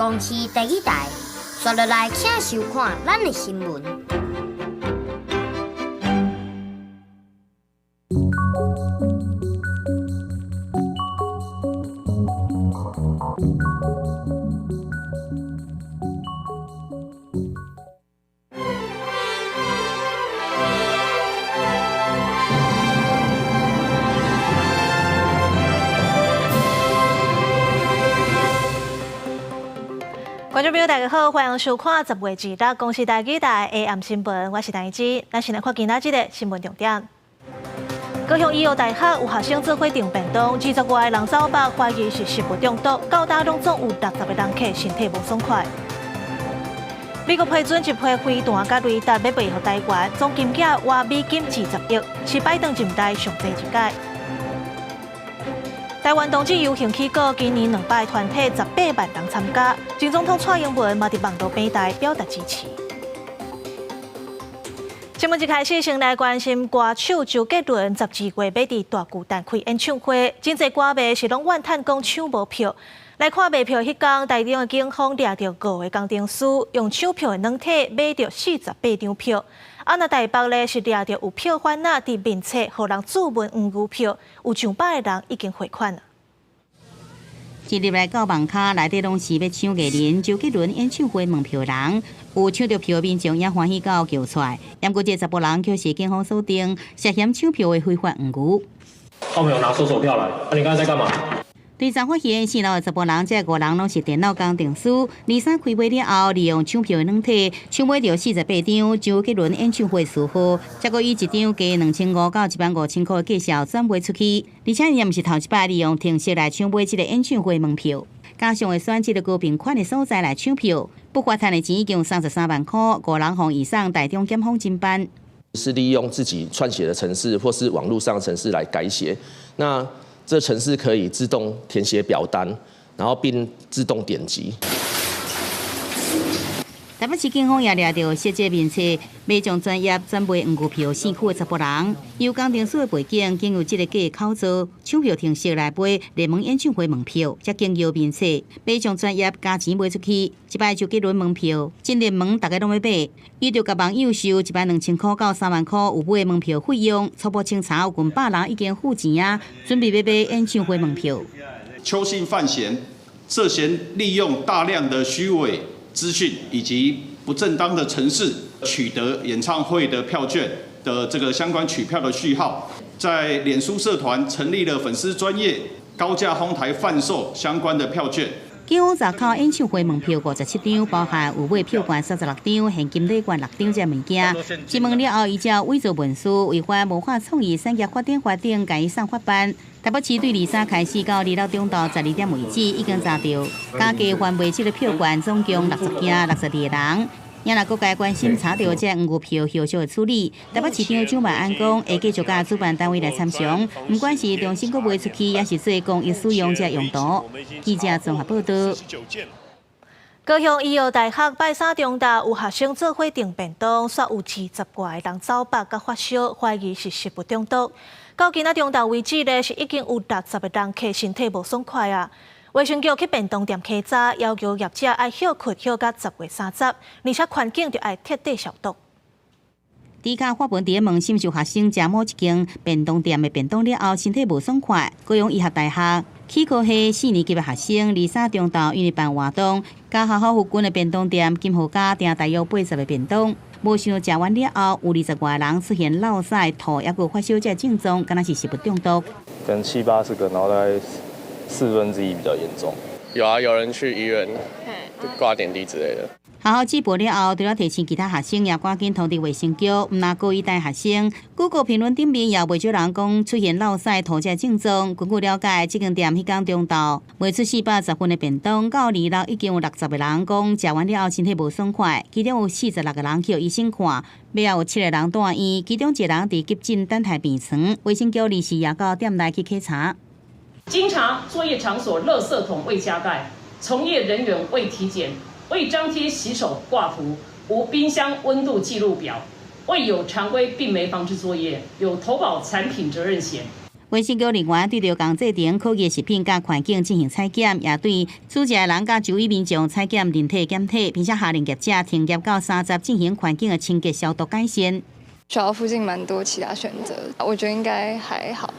公視第二台，刷落來請收看咱的新聞。觀眾朋友，大家好，歡迎收看10月2日公視台語台 AM 新聞，我是陳怡之。咱先來看今仔日的新聞重點。高雄醫藥大學有學生做伙訂便當，20外個人走腹，懷疑是食物中毒，到今攏總有60個人客身體無爽快。美國批准一批飛彈佮雷達欲賣予台灣，總金額倚美金20億，是拜登任內上濟一擺。台灣同志遊行起鼓，今年200團體18萬人參加，前總統蔡英文嘛佇網路平台表達支持。新聞一開始，先來關心歌手周杰倫12月欲佇大巨蛋開演唱會，真濟歌迷是攏怨嘆講搶無票。來看賣票彼工，台中的警方掠著五个工程師，用搶票的軟體買著48張票。啊，若台北咧是掠著有票販仔佇面冊，予人注文黃牛票，有上百个人已經匯款了。一入來到網跤，內底攏是欲搶藝人周杰倫演唱會門票人，有搶著票民眾也歡喜到叫出來。毋過這查埔人卻是警方鎖定涉嫌搶票的非法黃牛。後面有拿搜索票來，啊，你剛才在幹嘛？追查發現，四樓的查埔人，這五人攏是電腦工程師。23開買了後，利用搶票的軟體搶買著48張周杰倫演唱會序號，才閣以一張加2500到15000塊的價數轉賣出去。而且伊也毋是頭一擺利用程式來搶買這个演唱會門票，加上會選這个高頻款的所在來搶票，不法趁的錢已經有33萬塊，五人予移送台中檢方偵辦。是利用自己撰寫的程式或是網路上的程式來改寫，那這程式可以自動填寫表單，然後並自動點擊。台北市警方也掠著設計面冊，買將專業轉賣黃牛票四區的查埔人，由工程師的背景，經由這个假口座搶票程式來買熱門演唱會門票，才經由面冊買將專業加錢賣出去。這擺周杰倫門票真熱門，大家攏欲買，伊就共網友收1萬2000塊到3萬塊有買門票費用，初步清查有近百人已經付錢啊，準備欲買演唱會門票。邱姓范閒涉嫌利用大量的虛偽資訊以及不正當的程式取得演唱會的票券的這個相關取票的序號，在臉書社團成立了粉絲專頁，高價哄抬販售相關的票券。警方查扣演唱會門票57張，包含有買票券36張、現金禮券6張這物件。質問了後，依照偽造文書、違反文化創意產業發展法等，共伊送法辦。台北市對23開始到26中晝12點為止，已經查著加價販賣這个票券總共60件62個人。也若各界關心查著這黃牛票後續的處理，台北市長蔣萬安講會繼續佮主辦單位來參詳，毋管是重新閣賣出去，抑是做公益使用這用途。記者綜合報導。高雄醫藥大學拜三中晝有學生做伙訂便當，煞有20外個人走腹佮發燒，懷疑是食物中毒。到今仔中晝為止咧，是已經有60個人客身體無爽快啊。衛生局去便當店稽查，要求業者愛歇睏歇到10月30，而且環境著愛徹底消毒。 D 卡發文佇咧問，是毋是有學生食某一間便當店的便當了後，身體無爽快？高雄醫學大學齒科系四年級的學生，23中晝因為辦活動，佮學校附近的便當店金河家訂大約80個便當，無想到食完了後，有20外人出現落屎、吐，抑閣發燒這症狀，敢若是食物中毒。可能七八十個，然後大概1/4比較嚴重。有啊，有人去醫院掛點滴之類的。學校舉報了後，除了提醒其他學生，也趕緊通知衛生局，毋若故意帶學生。Google評論頂面也袂少人講出現落屎、吐這症狀。根據了解，這間店彼工中晝賣出410份的便當，到26已經有60個人講食完了後身體無爽快，其中有46個人去予醫生看，尾仔有7個人住院，其中一個人佇急診等待病床。衛生局臨時也到店內去稽查。經查作業場所垃圾桶未加蓋，從業人員未體檢，未張貼洗手掛圖，無冰箱溫度記錄表，未有常規病媒防治作業，有投保產品責任險。衛生局人員對著仝製程可疑食品佮環境進行採檢，也對煮食的人佮周圍民眾採檢人體檢體，並且下令業者停業到30進行環境的清潔消毒改善。學校附近蠻多其他選擇，我覺得應該還好。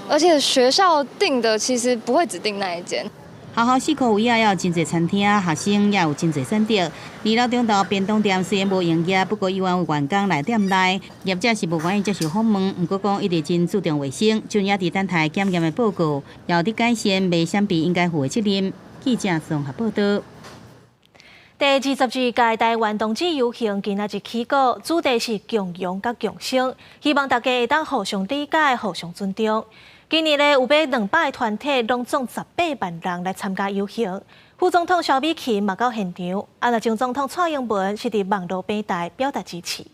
而且學校訂的其實不會只訂那一間。學校四箍圍仔也有真濟餐廳，學生也有真濟選擇。二樓中晝便當店雖然無營業，不過依然有員工來店內。業者是無願意接受訪問，毋過講一直真注重衛生，就也佇等待檢驗的報告，也有佇改善袂閃避應該負的責任。記者綜合報導。第22屆台灣同志遊行今仔日起鼓，主題是共融佮共生，希望大家會當互相理解、互相尊重。今年咧有欲200個團體，攏總18萬人來參加遊行。副總統蕭美琴嘛到現場，啊，若前總統蔡英文是佇網路平台表達支持。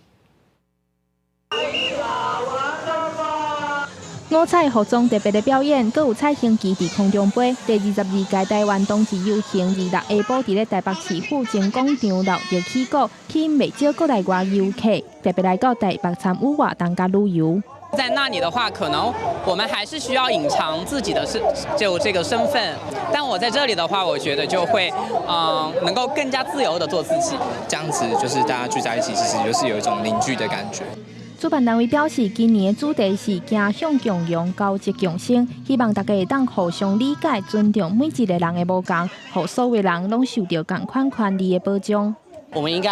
五彩服裝特別的表演，閣有彩虹旗佇空中飛。第22屆台灣同志遊行26下晡佇咧台北市府前廣場鬧熱起鼓，吸引袂少國內外遊客，特別來到台北參與活動佮旅遊。在那裡的話，可能我們還是需要隱藏自己的身，就這個身份。但我在這裡的話，我覺得就會，能夠更加自由的做自己。這樣子就是大家聚在一起，其實就是有一種凝聚的感覺。主辦單位表示，今年的主題是走向共融、交織共生，希望大家會當互相理解、尊重每一個人的無仝，予所有人攏受著仝款權利的保障。我們應該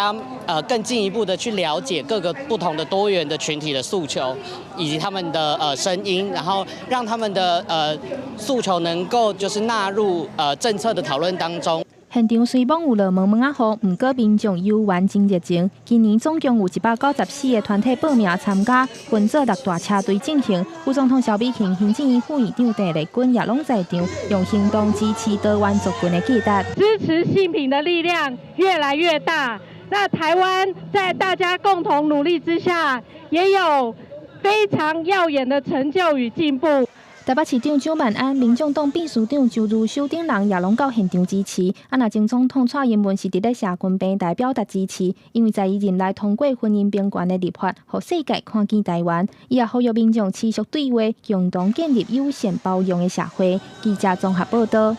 更進一步的去了解各個不同的多元的群體的訴求，以及他們的聲音，然後讓他們的訴求能夠就是納入政策的討論當中。現場雖罔有落毛毛仔雨，毋過民眾遊玩真熱情。今年總共有194個團體報名參加，分做六大車隊進行。副總統蕭美琴、行政院副院長鄧麗君也攏在場，用行動支持多元族群的計劃。支持性平的力量越來越大。那台灣在大家共同努力之下，也有非常耀眼的成就與進步。台北市長蔣萬安、民眾黨秘書長周如修等人也攏到現場支持。啊，若前總統蔡英文是佇咧社群平台表達支持，因為在伊任內通過婚姻平權的立法，予世界看見台灣。伊也呼籲民眾持續對話，共同建立友善包容的社會。記者綜合報導。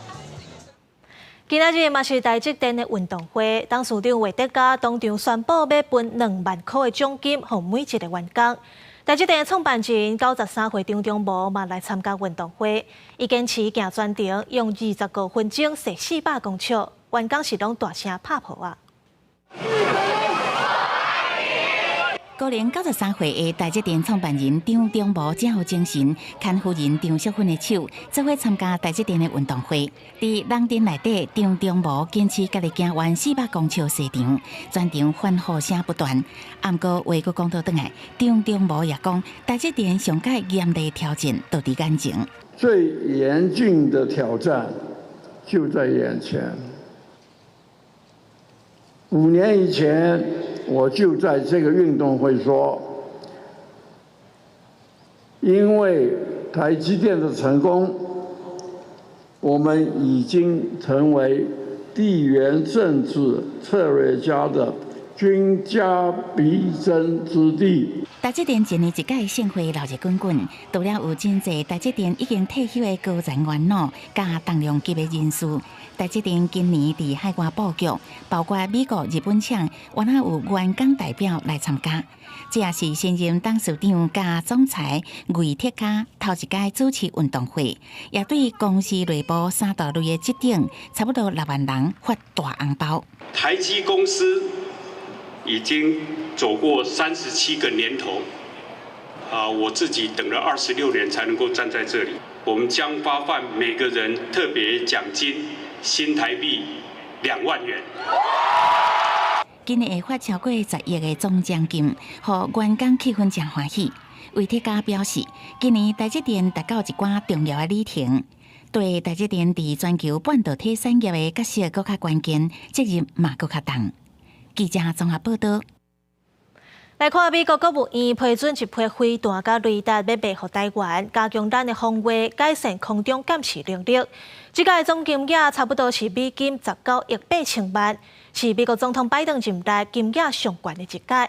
今仔日嘛是台積電的運動會，董事長魏哲家當場宣布欲分2萬箍的獎金，予每一个員工。台積電創辦人93歲張忠謀嘛來參加運動會，伊堅持行全程，用25分鐘踅400公尺，員工是攏大聲拍噗仔。高齡93歲的台積電創辦人張忠謀真有精神，牽夫人張淑芬的手，做伙參加台積電的運動會。佇人陣內底，張忠謀堅持家己行完400公尺賽場，全場歡呼聲不斷。毋過話閣講倒轉來，張忠謀也講，台積電上蓋嚴厲挑戰就佇眼前。最嚴峻的挑戰就在眼前。5年以前，我就在這個運動會說，因為台積電的成功，我們已經成為地緣政治策略家的兵家必爭之地。台積電一年一屆盛會鬧熱滾滾，除了有真濟台積電已經退休的高層元老，佮重量級的人士。台積電今年佇海外布局，包括美國、日本廠，原來有員工代表來參加。這也是新任董事長佮總裁魏哲家頭一擺主持運動會，也對公司內部三大類的職等，差不多6萬人發大紅包。台積公司已經走過37個年頭，啊，我自己等了26年才能夠站在這裡。我們將發放每個人特別獎金新台幣2萬元。今年會發超過10億的總獎金，予員工氣氛真歡喜。魏哲家表示，今年台積電達到一寡重要的里程，對台積電佇全球半導體產業的角色閣較關鍵，責任嘛閣較重。記者綜合報導。來看美國國務院批准一批飛彈佮雷達欲賣予台灣，加強咱的防衛，改善空中監視能力。這個總金額差不多是美金19億8千萬，是美國總統拜登任內金額上懸的一屆。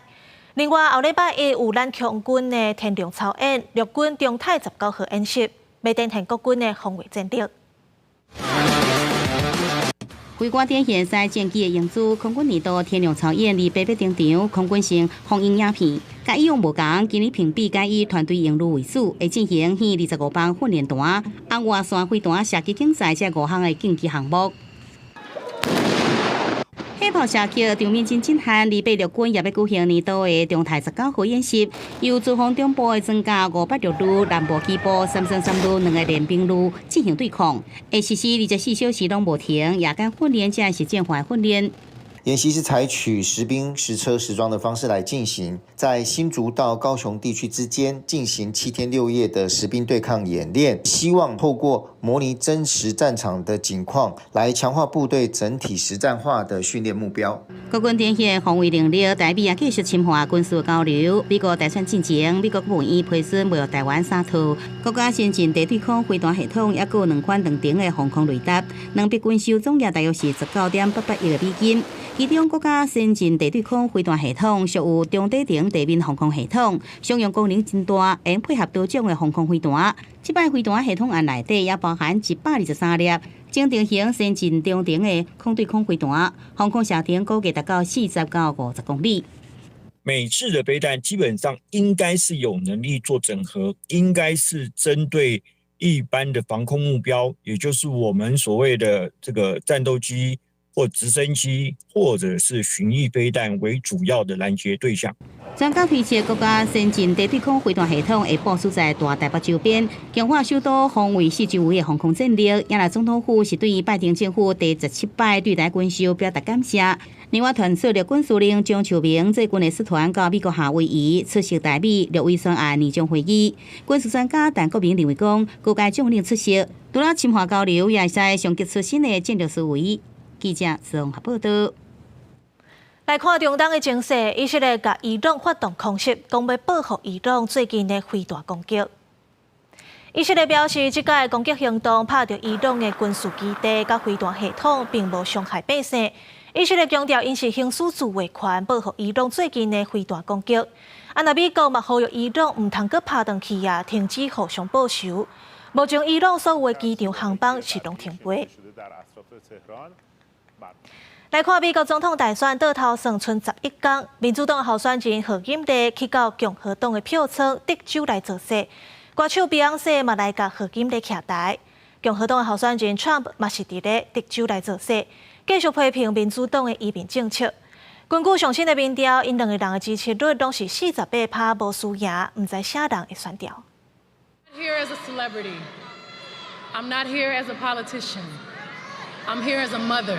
另外，後禮拜一有咱空軍的天龍操演，陸軍中泰19號演習，欲展現國軍的防衛戰力。飛官展現賽戰機的英姿，空軍年度天龍操演28欲登場，空軍先放映影片，佮以往無仝，今年評比改以團隊榮譽為主，會進行彼25磅訓練彈、紅外線飛彈射擊競賽這五項的競技項目。火炮射擊場面真震撼，二八陸軍也欲舉行年度的中泰19號演習，由國防中部的裝甲506旅、南部機部333旅兩個練兵旅進行對抗，會實施24小時攏無停，夜間訓練才是實戰化訓練。演習是採取實兵實車實裝的方式來進行，在新竹到高雄地區之間進行7天6夜的實兵對抗演練，希望透過模擬真實戰場的景況，來強化部隊整體實戰化的訓練目標。國軍展現防衛能力，台美也繼續深化軍事交流。美國大選進前，美國國務院批准賣予台灣三套國家先進地對空飛彈系統，抑閣有兩款長程的防空雷達，兩筆軍售總額大約是19.88億的美金。其中，國家先進地對空飛彈系統屬於中短程地面防空系統，商用功能真大，會配合多種的防空飛彈。這擺飛彈系統案內底也包含123粒整定型先進中程的空對空飛彈，防空射程估計達到40到50公里。美制的飛彈基本上應該是有能力做整合，應該是針對一般的防空目標，也就是我們所謂的這個戰鬥機或直升機，或者是巡弋飛彈為主要的攔截對象。專家推測，國家先進地對空飛彈系統會部署在大台北周邊，強化首都防衛四周圍的防空戰力。也來總統府是對拜登政府第17擺對台軍售表達感謝。另外，傳出陸軍司令張樹明這軍事團到美國夏威夷出席台美陸委專案年終會議。軍事專家陳國明認為講，高階將領出席，除了深化交流，也會使衝擊出新的戰略思維。記者綜合報道。來看中東的情勢，以色列共伊朗發動空襲，講欲報復伊朗最近的飛彈攻擊。以色列表示，這擺攻擊行動拍著伊朗的軍事基地佮飛彈系統，並無傷害百姓。以色列強調，𪜶是行使自衛權，報復伊朗最近的飛彈攻擊。啊，若美國嘛呼籲伊朗毋通閣拍轉去啊，停止互相報仇。目前伊朗所有的機場航班是攏停飛。來看美國總統大選倒頭算賰11工，民主黨候選人賀錦麗去到共和黨的票倉德州來造勢，歌手碧昂絲嘛來共賀錦麗徛台。共和黨的候選人川普嘛是佇咧德州來造勢，繼續批評民主黨的移民政策。根據上新的民調，𪜶兩個人的支持率攏是48%，無輸贏，毋知啥人會選著。 Here as a celebrity. I'm not here as a politician. I'm here as a mother.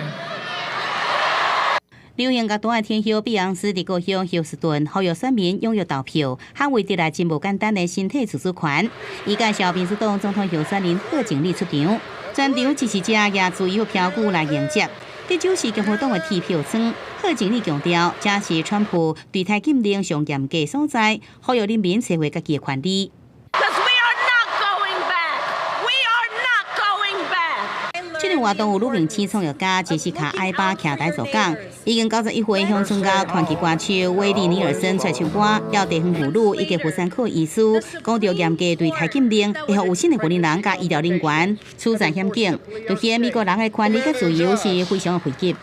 流行樂壇的天后碧昂絲佇故鄉休斯頓呼籲選民踴躍投票，捍衛得來真無簡單的身體自主權。伊介紹民主黨總統候選人賀錦麗出場，全場支持者也自由飄舉來迎接。德州是共和黨的鐵票倉，賀錦麗強調，這是川普對台禁令上嚴格所在，呼籲人民找回家己的權利。 Because we are not going back. We are not going back. 這場活動有女明星創業家傑西卡·艾巴徛台主講，已經91歲鄉村家傳奇歌手威利·尼爾森出來唱歌，有地方婦女以及婦產科醫師講著嚴格對台禁令，會予有身的婦人佮醫療人員處在險境，凸顯美國人的權利佮自由是非常的危急。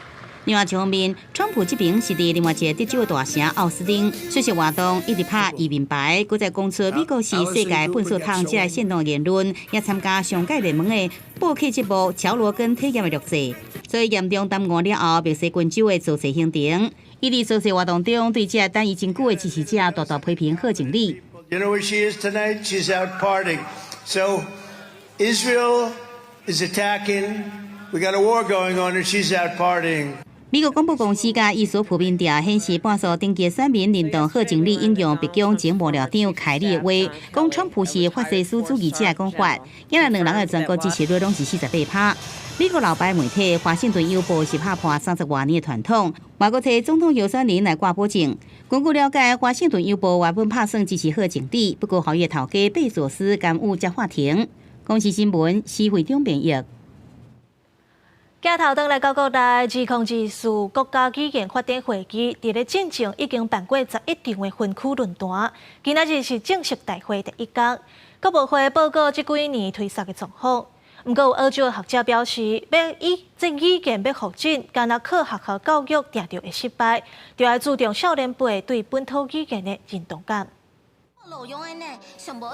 另外一方面，川普這爿是佇另外一個德州的大城奧斯汀出席活動，一直拍移民牌，閣再講出美國是世界糞掃桶這个煽動言論，也參加上蓋熱門的播客節目《喬羅根體驗》的錄製，所以嚴重耽誤了後，墨西哥州的造勢行程。伊佇造勢活動中，對這等伊真久的支持者大大批評賀錦麗。 You know where she is tonight? She's out partying. So Israel is attacking. We got a war going on, and she's out partying. 美國廣播公司佮伊索普民調顯示，半數登記選民認同賀錦麗引用白宮前幕僚長凱利的話，講川普是法西斯主義者的講法。因為兩人的全國支持率攏是48%。美國老牌媒體《華盛頓郵報》是拍破30外年的傳統，嘛閣提總統候選人來掛保證。根據了解，《華盛頓郵報》原本拍算支持賀錦麗，不過予伊的頭家貝佐斯干預才喊停。公視新聞，施惠中編譯。鏡頭轉來到國內，2024國家語言發展會議，佇咧進前已經辦過11場的分區論壇，今仔日是正式大會第一工。國部會報告這幾年推實的狀況。毋過有澳洲的學者表示，欲以這語言欲復振，干焦靠學校教育定著會失敗，著愛注重少年輩對本土語言的認同感。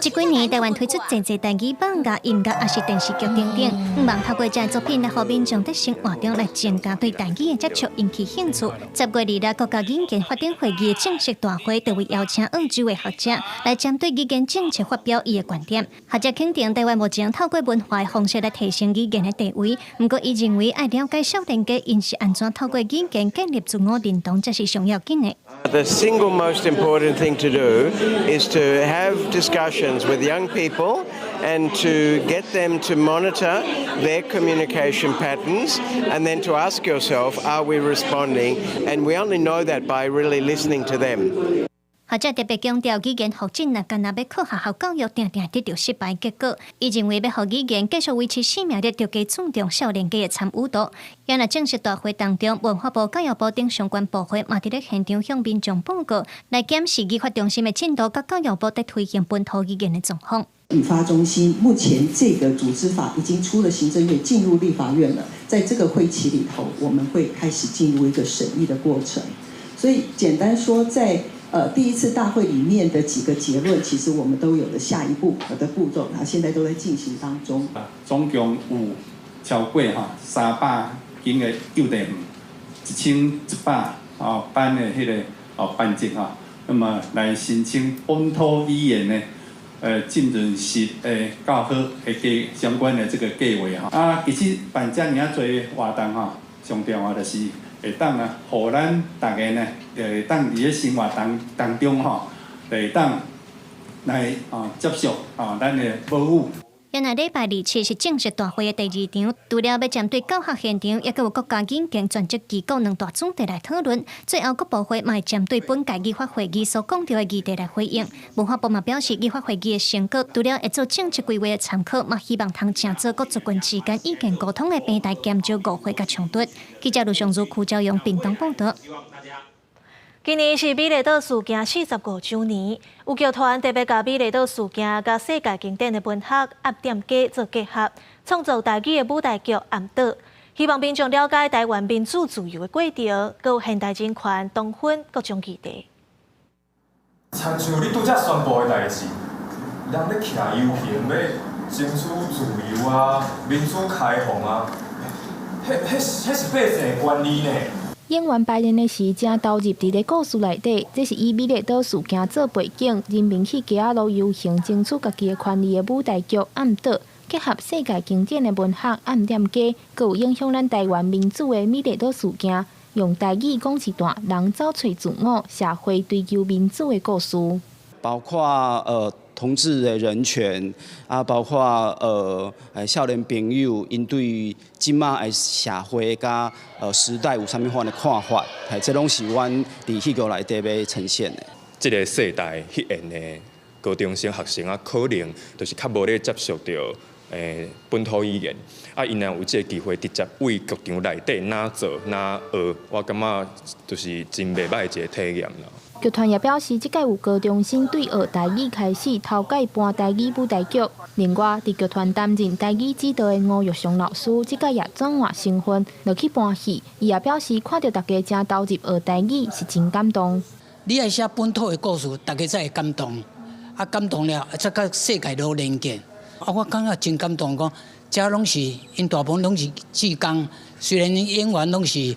這幾年，台灣推出濟濟台語網頁、音樂，抑是電視劇等等，向望透過這作品來予民眾佇生活中來增加對台語的接觸，引起興趣。10月2日，國家語言發展會議的正式大會，就會邀請澳洲的學者來針對語言政策發表伊的觀點。學者肯定台灣目前透過文化的方式來提升語言的地位，毋過伊認為愛了解少年家𪜶是按怎透過語言建立自我認同，才是上要緊的。 The single most important thing to do is to have discussions with young people and to get them to monitor their communication patterns and then to ask yourself, are we responding? And we only know that by really listening to them. 學者特別強調，語言復振若干焦欲靠學校教育，定定得著失敗結果。伊認為欲予語言繼續維持生命力，著加注重少年家的參與度。今日正式大會當中，文化部、教育部等相關部會嘛佇咧現場向民眾報告，來檢視語發中心的進度，佮教育部佇推行本土語言的狀況。語發中心目前這個組織法已經出了行政院，進入立法院了。在這個會期裡頭，我們會開始進入一個審議的過程。所以簡單說，在第一次大會裡面的幾個結論，其實我們都有了下一步的步驟，然後現在都在進行當中。總共有超過300間的幼稚園，1100班的彼個班級哈，那麼來申請本土語言的浸潤式的教學的計相關的這個計劃哈。啊，其實辦遮爾仔濟活動哈，上重要就是會當啊，予咱逐家呢，會當佇咧生活當中吼，會當來接觸咱的母語。原來禮拜27是正式大會的第二場，除了欲針對教學現場，抑閣有國家語言專責機構兩大主題來討論。最後，國部會嘛會針對本屆語發會議所講著的議題來回應。文化部嘛表示，語發會議的成果，除了會做政策規劃的參考，嘛希望通成做各族群之間意見溝通的平台，減少誤會佮衝突。記者盧尚如、柯昭陽屏東報導。今年是美麗島事件45週年，有劇團特別共美麗島事件佮世界經典的文學《暗店街》做結合，創作台語的舞台劇《暗島》，希望民眾了解台灣民主自由的過程，閣有現代人權、同婚各種議題。親像你拄才宣布的代誌，人咧徛遊行欲爭取自由啊、民主開放啊，彼彼是百姓的權利呢。演員排練的時，正投入佇咧故事內底。這是以美麗島事件做背景，人民去街仔路遊行爭取家己的權利的舞台劇《暗島》，結合世界經典的文學《暗店街》，閣有影響咱台灣民主的美麗島事件，用台語講一段人走揣自我、社會追求民主的故事。包括同志的人權啊，包括少年朋友𪜶對這馬的社會佮時代有啥物款的看法，嘿，這攏是阮佇戲劇內底欲呈現的。這個世代彼緣的高中生學生啊，可能就是較無咧接觸著本土語言，啊，𪜶若有這個機會直接對劇場內底哪做哪學，我感覺就是真袂䆀一個體驗啦。劇團也表示，這屆有高中生對學台語開始，頭擺搬台語舞台劇。另外，佇劇團擔任台語指導的吳玉祥老師，這屆也轉換身份落去搬戲。伊也表示，看著大家誠投入學台語，是真感動。你愛寫本土的故事，大家才會感動。啊，感動了，才佮世界都連結。啊，我感覺真感動，講這攏是𪜶大部分攏是志工，雖然演員攏是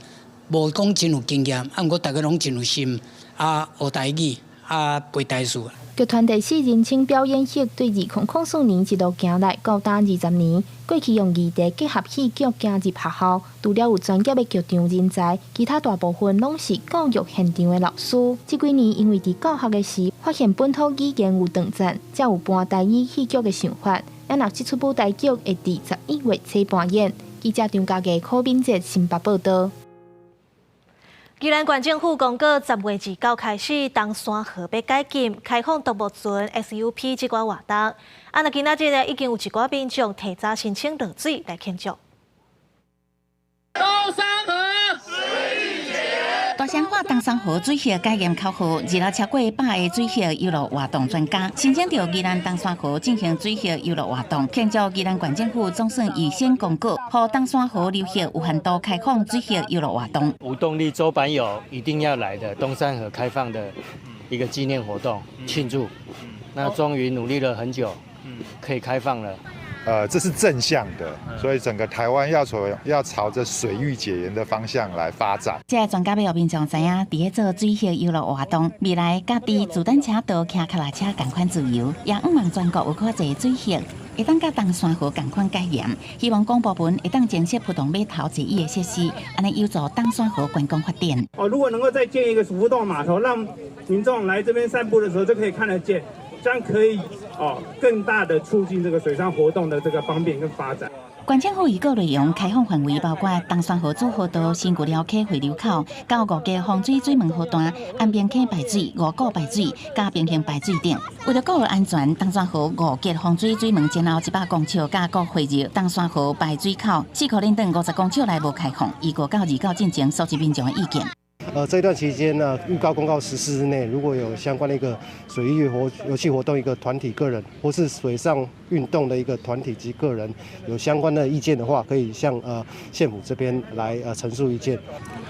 無講真有經驗，啊，毋過大家攏真有心。啊，學台語，啊，背台詞。劇團第四人稱表演戲對2004年一路行來，到今20年，過去用議題結合戲劇行入學校，除了有專業的劇場人才，其他大部分攏是教育現場的老師。這幾年因為佇教學的時發現本土語言有斷層，才有搬台語戲劇的想法。咱若這齣舞台劇會佇11月初搬演。記者張家傑、柯敏哲新北報導。宜蘭縣政府公告，10月29開始，冬山河欲解禁，開放獨木船、SUP 這寡活動。啊，若今仔日呢，已經有一寡民眾提早申請落水來慶祝。冬山河水域解。大声喊冬山河水域解严口號，二樓超過100個水域遊樂活動專家申請著宜蘭冬山河進行水域遊樂活動，慶祝宜蘭縣政府總算預先公告，予冬山河流域有限度開放水域遊樂活動。無動力周版友一定要來的冬山河開放的一個紀念活動慶祝，那終於努力了很久，可以開放了。這是正向的，所以整個台灣要朝着水域解嚴的方向來發展。這个專家欲予民眾知影，佇咧做水域遊樂活動，未來佮佇自單車道騎腳踏車仝款自由，也向望全國有較濟水域會當佮冬山河仝款解嚴，希望公部門會當增設浮動碼頭坐椅的設施，按呢有助冬山河觀光發展。哦，如果能夠再建一個浮動碼頭，讓民眾來這邊散步的時候就可以看得見。這樣可以哦，更大的促進這個水上活動的這個方便跟發展。縣政府預告內容開放範圍包括冬山河主河道、新舊寮溪匯流口、到五家風水水門河段、安平溪排水、五股排水、佮平興排水等。為著顧安全，冬山河五級風水水門前後100公尺佮各匯入冬山河排水口，四箍輪等50公尺內無開放。預告到29進前收集民眾的意見。這段期間呢，預告公告14日內，如果有相關的一個水域活遊戲活動一個團體個人，或是水上運動的一個團體及個人有相關的意見的話，可以向縣府這邊來陳述意見。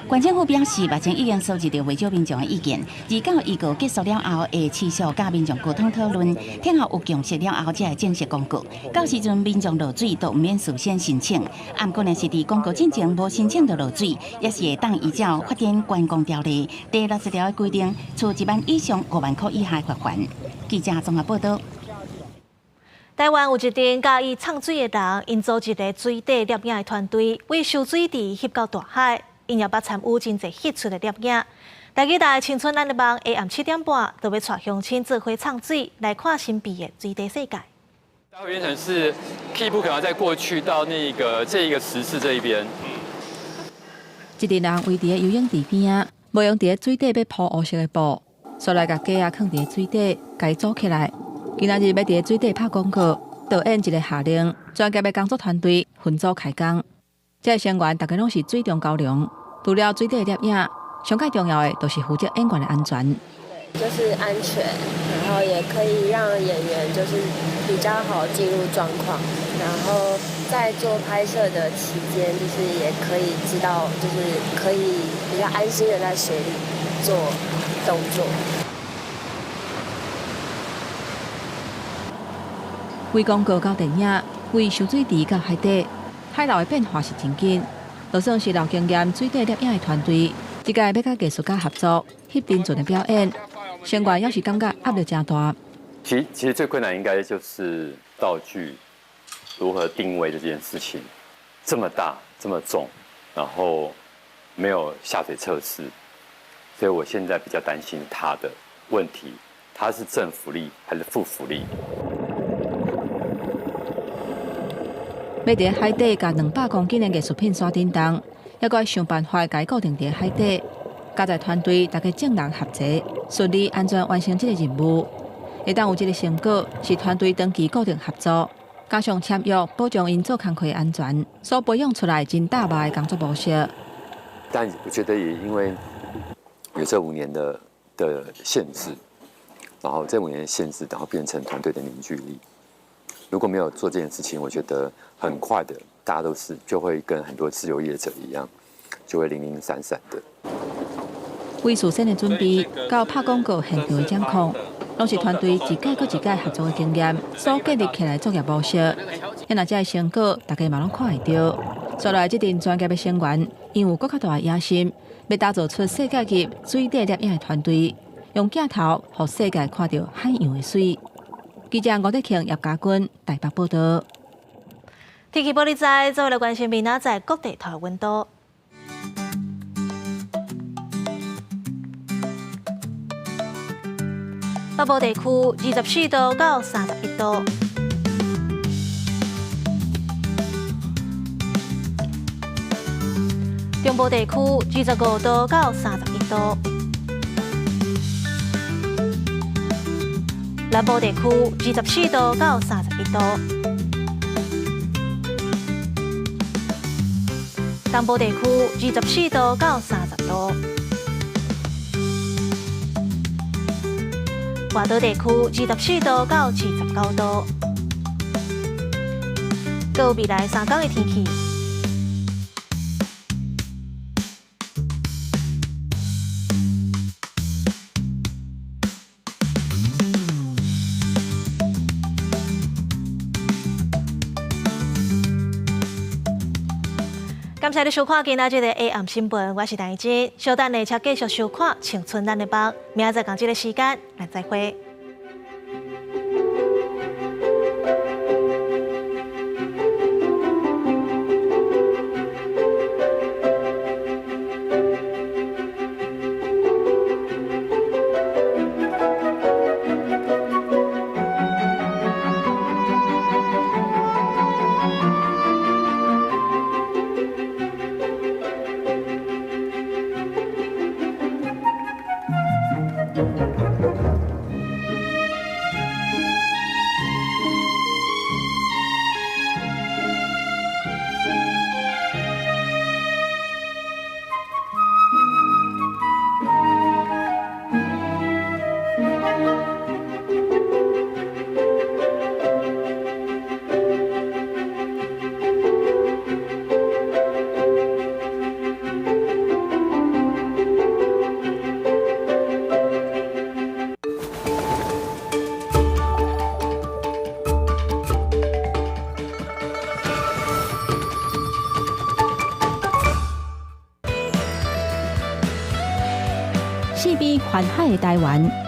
縣政府表示，目前已經收集著袂少民眾的意見，29預告結束了後，會持續佮民眾溝通討論，聽後有共識了後，才會正式公告。到時陣民眾落水都毋免事先申請，毋過若是佇公告進前無申請就落水，也是會當依照發展觀光條例第60條的規定，處1萬以上5萬箍以下的罰鍰。記者綜合報導。台灣有一陣佮意藏水的人，𪜶組一个水底攝影的團隊，為收水池翕到大海，𪜶也捌參與真濟傑出的攝影。台語台青春咱的夢，下暗7點半，就欲帶鄉親做伙藏水，來看神秘的水底世界。它會變成是 key 不可能再過去到那個這一個十字這一邊。一陣人圍佇咧游泳池邊仔，無用佇咧水底欲鋪烏色的布，煞來共雞仔囥佇咧水底，共伊組起來。今仔日欲佇咧水底拍廣告，導演一个下令，專業的工作團隊分組開工。這个成員逐家攏是水中蛟龍，除了水底攝影，上蓋重要的就是負責演員的安全。就是安全，然後也可以讓演員就是比較好進入狀況，然後在做拍攝的期間，就是也可以知道，就是可以比較安心的在水裡做動作。為廣告到電影，為收水池到海底，海流的變化是真緊。就算是老經驗水底攝影的團隊，這屆欲佮藝術家合作，翕真準的表演，成員猶是感覺壓力誠大。其實最困難應該就是道具如何定位這件事情，這麼大這麼重，然後沒有下水測試，所以我現在比較擔心它的問題，它是正浮力還是負浮力？欲佇海底共200公斤的藝術品徙振動，猶閣愛想辦法共伊固定佇海底。佳哉團隊逐家眾人合作，順利安全完成這個任務。會當有這个成果，是團隊長期固定合作，加上簽約保障𪜶做工課的安全，所培養出來真踏實的工作模式。但我覺得也因為有這五年的限制，然後這五年的限制，然後變成團隊的凝聚力。如果沒有做這件事情，我覺得很快的，大家都是就會跟很多自由業者一樣，就會零零散散的。為事先的準備，到拍廣告現場的掌控，攏是團隊一屆閣一屆合作的經驗所建立起來的作業模式。啊，這个成果，大家嘛攏看會著。煞來這陣專業的成員，𪜶有閣較大的野心，欲打造出世界級水底攝影的團隊，用鏡頭予世界看著海洋的媠。記者吳德慶、葉家軍台北報導。天氣報你知，做伙來關心明仔載各地頭溫度。北部地區24度到31度。中部地區25度到31度。南部地區24度到31度。东部地區24度到30度，外島地區24度到29度。閣有未來3天的天氣。感謝你收看今仔日的 AM 新聞，我是陳怡珍。稍等下，請繼續收看《青春咱的夢》，明仔載仝這個時間，咱再會。四邊環海的台灣。